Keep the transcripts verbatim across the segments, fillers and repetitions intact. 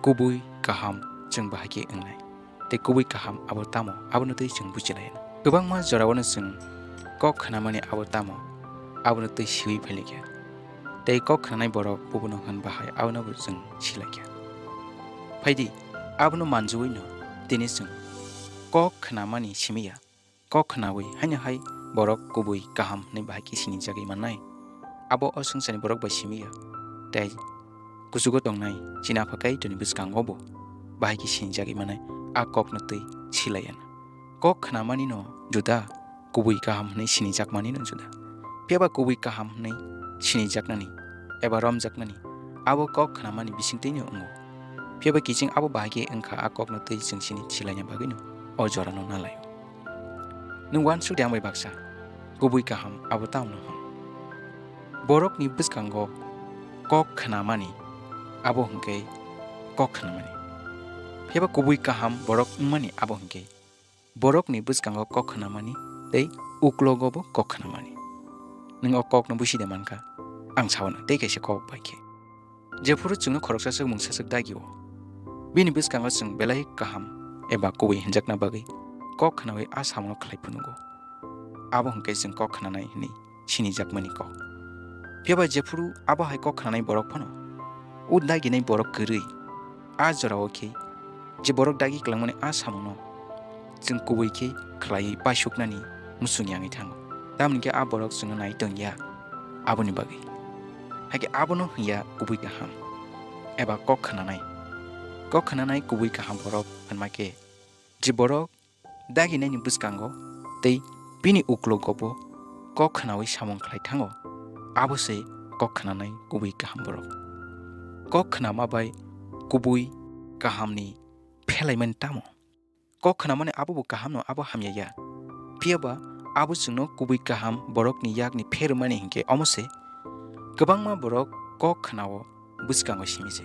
kubui kaham chwng bahai khe wngnai. Tei kubui kaham abo tamo, abono twi chwng buji lai. Kwbangma jorao no chwng kok khnamani abo tamo, abono twi siwi phai lai kha. Tei kok khnanai borok bubuno hwn bahai, abono bo chwng si lai kha. Phai di, abono manjui no tini chwng kok khnamani simi ya. Kok khnaui haino hai borok kubui kaham hwnwi bahai khe sinijagwi mannai. Abo o swngcharni borok bai simi ya. Tei kuchugo tongnai chini Apha Kaitorni bwskango bo bahai khe sinijagwi mannai, a kokno twi si lai ya. Kok khnamani no juda, kubui kaham hwnwi sinijakmani no juda. Phiya ba kubui kaham hwnwi sinijaknani eba romjaknani abo kok khnamani bisingtwi no wngo. Phiya ba kiching abo bahai khe wngkha, a kokno twi chwng sini si laina bagwi no o jorano na lai. Nwng uansuk di ang bai baksa, kubui kaham abo tamo hwn? Borokni bwskango kok khnamani abo hwnkhe kok khnamani. Phiya ba kubui kaham borok wngmani abo hwnkhe borokni bwskango kok khnamani tei uklogo bo kok khnamani. Nwng o kokno busi de mankha? Ang sao na tei kaisa kok bai khe. Jephuru chwngno khoroksa swk mungsa swk dagi o, bini bwskango chwng belai kaham eba kubui hwnjakna bagwi kok khnaui a samungo khlai phunugo. Abo hwnkhe chwng kok khnanai hwnwi sinijakmani kok. Phiya ba jephuru abo hai kok khnanai borok phano o daginai borok kwrwi a jorao khe je borok dagi kwlangmani a samungno chwng kubui khe khlaiwi paisuknani muchung yangwi thango. Tamoni khe a borok chwngno nai tong ya aboni bagwi. Hakhe abono hwn ya kubui kaham eba kok khnanai. Kok khnanai kubui kaham borok hwnma khe je borok daginani bwskango tei bini uklogo bo kok khnaui samung khlai thango, abo se kok khnanai kubui kaham borok. Kok khnama bai kubui kahamni phelaimani tamo? Kok khnamani abo bo kahamno, abo hamya ya. Phiya ba abo chwngno kubui kaham borokni yakni pherwmani hinkhe omo se, kwbangma borok kok khnao bwskango simi se.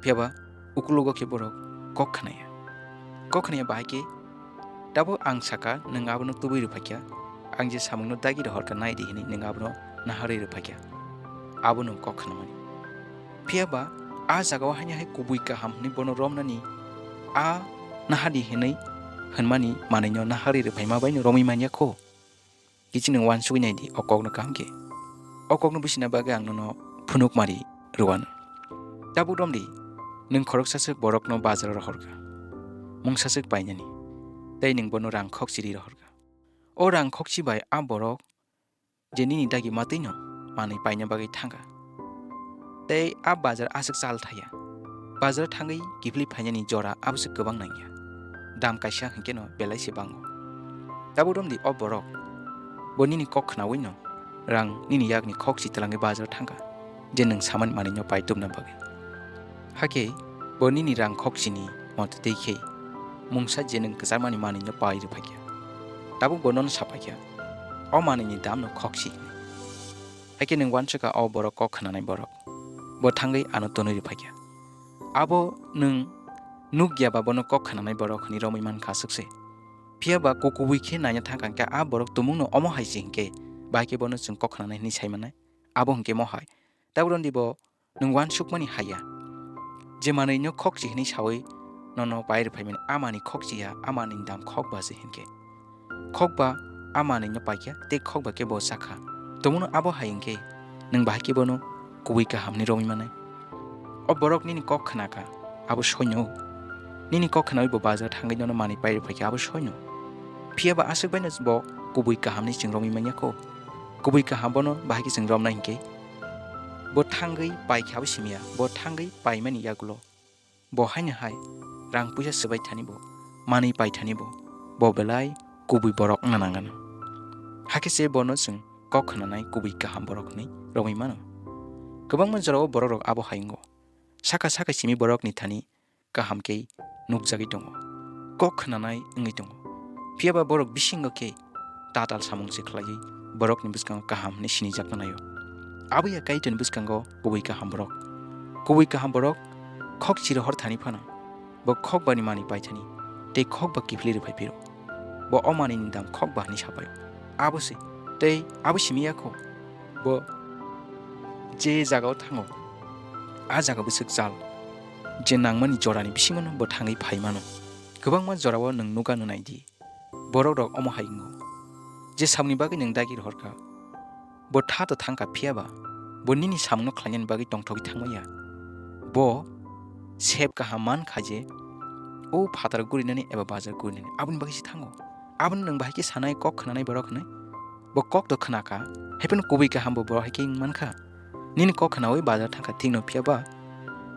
Phiya ba uklogo khe borok kok khnaya. Kok khnaya bahai khe, tabuk ang saka, nwng abono tubui rwphaikha, ang je samungno dagi rohorkha nai di hwnwi nwng abono naharwi rwphaikha. Abo nwng kok khnamani. Phiya ba a jagao haino hai kubui kaham hwnwi bono romnani a nahadi hwnwi hwnmani manwino naharwi rwphaima baino romwi manya kho. Kiching nwng uansugwi nai di o kokno kaham khe. O kokno busina bagwi ang nono phunukmari rwano. Tabuk romdi, nwng khoroksa swk borokno bazaro rohorkha, mungsa swk painani, tei nwng bono rang khokchi ri rohorkha. O rang khokchi bai a borok je nini dagi matwino manwi paina bagwi thangkha. Tei a bazar aswk chal thaya. Bazar thangwi kiphilwi phainani jora abo se kwbang nangya. Dam kaisa hwnkhe no belai se bango. Tabuk romdi o borok bo nini kok khnaui no rang nini yakni khokchi twlangwi bazar thangkha, je nwng samani manwino pai tubna bagwi. Hakhe bo nini rang khokchini mote tei khe mungsa je nwng kwcharmani manwino pai rwphaikha. Tabuk bo nono saphaikha, o manwini damno khokchi hwnwi. Hakhe nwng uansukha o borok kok khnanai borok. Bo thangwi ano tonwi rwphaikha. Abo nwng nukya ba bono kok khnanai borok hwnwi romwi mankha aswk se. Phiya ba kukubui khe naina thangkha hwnkhe a borok tumungno omo hai se hinkhe, bahai khe bono chwng kok khnanai hwnwi sai mannai. Abo hwnkhe mo hai. Tabuk romdi bo nwng uansukmani haya. Je manwino khokchi hwnwi saui nono pai rwphaimani, a manwi khokchi ya, a manwini dam khok ba se hinkhe. Khok ba a manwino paikha tei khok ba khe bo chakha. Tumungno abo hai hinkhe nwng bahai khe bono kubui kaham hwnwi romwi mannai. O borok nini kok khnakha, abo soino. Nini kok khnaui bo bazar thangwi nono manwi pai rwphaikha, abo soino. Phiya ba aswk baino bo kubui kaham hwnwi chwng romwi manya kho. Kubui kaham bono bahai khe chwng romnai hinkhe, bo thangwi paikha abo simiya, bo thangwi paimani yagulo bo haino hai rang puisa swbai thani bo, manwi pai thani bo, bo belai kubui borok wngna nang gana. Hakhe se bono chwng kok khnanai kubui kaham borok hwnwi romwi mano. Kwbangma jorao borok rok abo hai wngo. Saka saka simi borokni thani kaham khe nukjagwi tongo, kok khnanai wngwi tongo. Phiya ba borok bisingo khe tatal samung se khlaiwi borokni bwskango kaham hwnwi sinijakna naio. Abo ya Kaitorni bwskango kubui kaham borok. Kubui kaham borok khok chiri hor thani phano bo khok bani manwi pai thani tei khok ba kiphilwi rwphai phiro. Bo o manwini dam khok ba hwnwi sapai. Abo se tei abo simi ya kho. Bo je jagao thango, a jaga bwswk chal. je nangmani jorani bisingono bo thangwi phai mano. Kwbangma jorao nwng nuga nwnai di, borok rok omo hai wngo, je samungni bagwi nwng dagi rohor kha, bo tha to thang kha, phiya ba bo nini samungno khlainani bagwi tongthogwi thangma ya. Bo sep kaham man kha je o phataro gurinani eba bazar gurinani, aboni bagwi se thango. Aboni nwng bahai khe sanai kok khnanai borok hwnwi? Bo kok to khna kha, hai phano kubui kaham bo borok hai khe wng man kha. Nini kok khnaui bazar thang kha thik no, phiya ba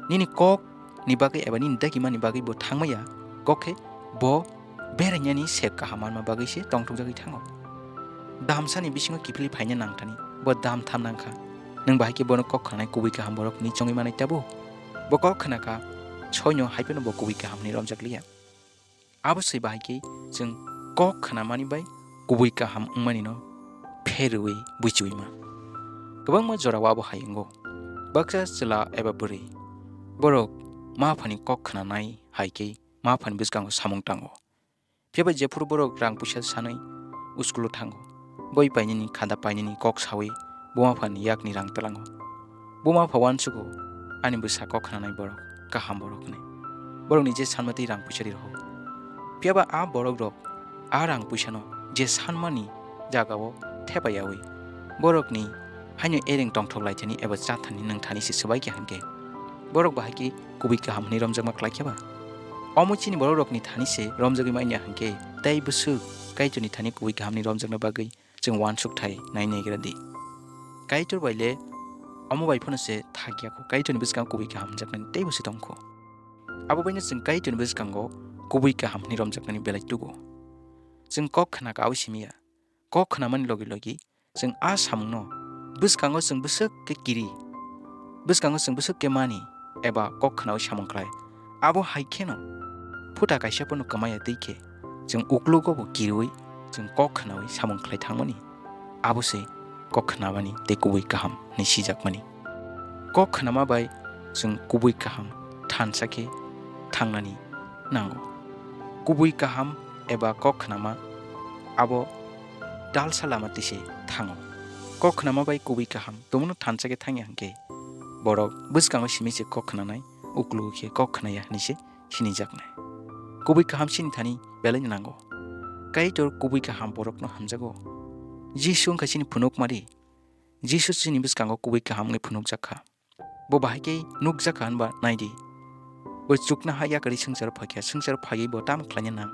nini kok ni bagwi eba nini dagimani bagwi bo thangma ya, kok khe bo berainani sep kaham manma bagwi se tongthokjagwi thango. Damsani bisingo kiphilwi phaina nangthani bo dam tham nang kha. Nwng bahai khe bono kok khnanai kubui kaham borok hwnwi chongwi manai tabo? Bo kok khna kha, soino hai phano bo kubui kaham hwnwi romjak liya. Abo se bahai khe chwng kok khnamani bai kubui kaham wngmani no pherwi buichiwi ma. Kwbangma jorao abo hai wngo. Baksa chwla eba bwrwi borok ma phani kok khnanai hai khe ma phani bwskango samung tango. Phiya bai jephuru borok rang puisa sanwi uskulo thango, boi painani khada painani kok sawi buma phani yakni rang tlango. Buma pha uansugo, ani bwsa kok khnanai borok kaham borok hwnwi. Borokni je sanma twi rang puisa ri rohor. Phiya ba a borok rok a rang puisano je sanmani jagao thepa yawi borokni haino ereng tongthok lai thani eba cha thani nwng thani se swbai kha hwnkhe, borok bahai khe kubui kaham hwnwi romjakma klai khe ba? Omo chini borok rokni thani se romjagwi manya hwnkhe, tei bwswk Kaitorni thani kubui kaham hwnwi romjakna bagwi chwng uansuk thai nai naigra di. Kaitor bai le omo bai phano se thak ya kho, Kaitorni bwskango kubui kaham hwnjaknani teibo se tong kho. Abo baino chwng Kaitorni bwskango kubui kaham hwnwi romjaknani belai tugo. Chwng kok khna ka abo simi ya. Kok khnamani logi logi chwng a samungno bwskango chwng bwswk khe kiri, bwskango chwng bwswk khe mani eba kok khnaui samung khlai. Abo hai kheno phuta kaisa phano kwmaya twi khe chwng uklogo bo kiriui chwng kok khnaui samung khlai thangmani. Abo se kok khnamani tei kubui kaham hwnwi sijakmani. Kok khnama bai chwng kubui kaham thansa khe thangnani nango. Kubui kaham eba kok khnama abo dalsa lama twi se thango. Kok khnama bai kubui kaham tumungno thansa khe thangya hwnkhe borok bwskango simi se kok khnanai, uklogo khe kok khnaya hwnwi se sinijaknai. Kubui kaham chini thani belai nango. Kaitor kubui kaham borokno hamjago. Jisu wngkha chini phunukmari. Jisu chini bwskango kubui kaham wngwi phunukjak kha. Bo bahai khe nukjak kha hwnba nai di. Bo chuknoha yakarwi swngcharo phai kha, swngcharo phaiwi bo tamo khlaina nang?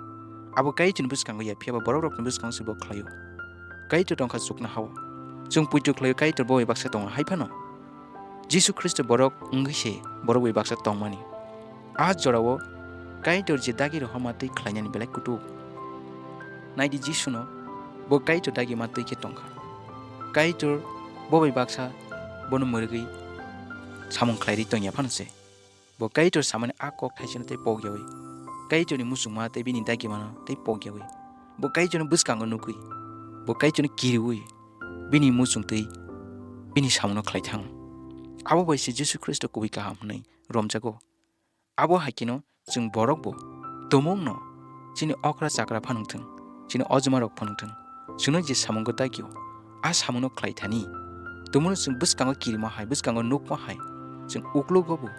Abo Kaitorni bwskango ya, phiya ba borokrokni bwskango se bo khlaio. Kaitor tong kha chuknoha-o. Chwng poito khlaio Kaitor bo bai baksa tongo hai phano. Jisu Khristo borok wngwi se borok bai baksa tongmani. A jorao Kaitor je dagi rohorma twi khlainani belai kutuk. Nai di Jisuno, bo Kaitor dagi ma twi khe tong kha. Kaitor bo bai baksa bono mwrwgwi samung khlai ri tong ya phano se. Bo Kaitor samani a kok thaisano tei pok yaui, Kaitorni muchungma tei bini dagimano tei pok yaui, bo Kaitorno bwskango nugwi, bo Kaitorno kiriui, bini muchung twi bini samungno khlai thango. Abo bai se Jisu Khristo kubui kaham hwnwi romjago. Abo hai kheno chwng borok bo tumungno, chini okra chakra phano wng thung, chini ojma rok phano wng thung, chwngno je samungo dagio, a samungno khlai thani. Tumungno chwng bwskango kirima hai, bwskango nukma hai, chwng uklogo bo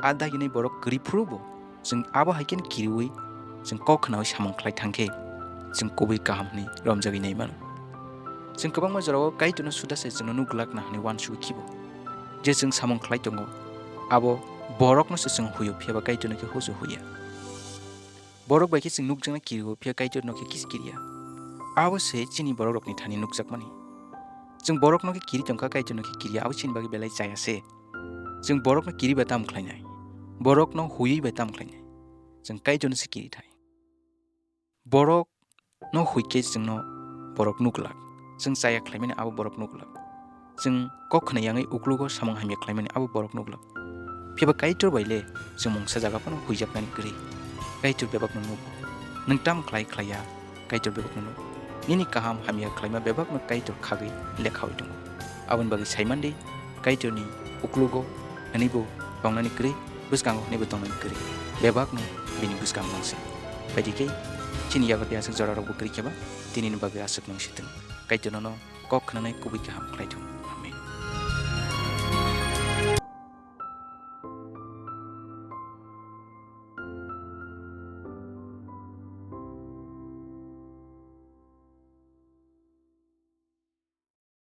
a daginai borok kwrwi phuru bo chwng abo hai kheno kiriui chwng kok khnaui samung khlai thang khe, chwng kubui kaham hwnwi romjagwi nai mano. Chwng kwbangma jorao Kaitorno suda se chwngno nuk glak na hwnwi uansugwi khibo. Je chwng samung khlai tongo, abo borokno se chwng huio, phiya ba Kaitorno khe husu huya. Borok bai khe chwng nukjakna kirio, phiya Kaitorno khe kis kiriya. Abo se chini borokrokni thani nukjakmani. Chwng borokno khe kiri tongkha, Kaitorno khe kiriya, abo chini bagwi belai chaya se. Chwng borokno kiri bai tamo khlainai? Borokno huiwi bai tamo khlainai? Chwng Kaitorno se kiri thai. Borok no hui khe chwngno borok nuglak. Chwng chaya khlaimani abo borok nuglak. Chwng kok khna yangwi uklogo samung hamya khlaimani abo borok nuglak. Phiya ba Kaitor bai le chwng mungsa jaga phano huijaknani kwrwi. Kaitor bebakno nugo. Nwng tamo khlai khlaiya, Kaitor bebakno nugo. Nini kaham hamya khlaima bebakno Kaitor khagwi lekhaui tongo. Aboni bagwi saimandi, Kaitorni uklogo hwnwibo tongnani kwrwi, bwskango hwnwibo tongnani kwrwi, bebakno bini bwskang nangsi. Baidi khe chini yago tei aswk jorarokbo kwrwi khe ba tinini bagwi aswk nangsi thung. Kaitor nono kok khnanai kubui kaham khlai thung.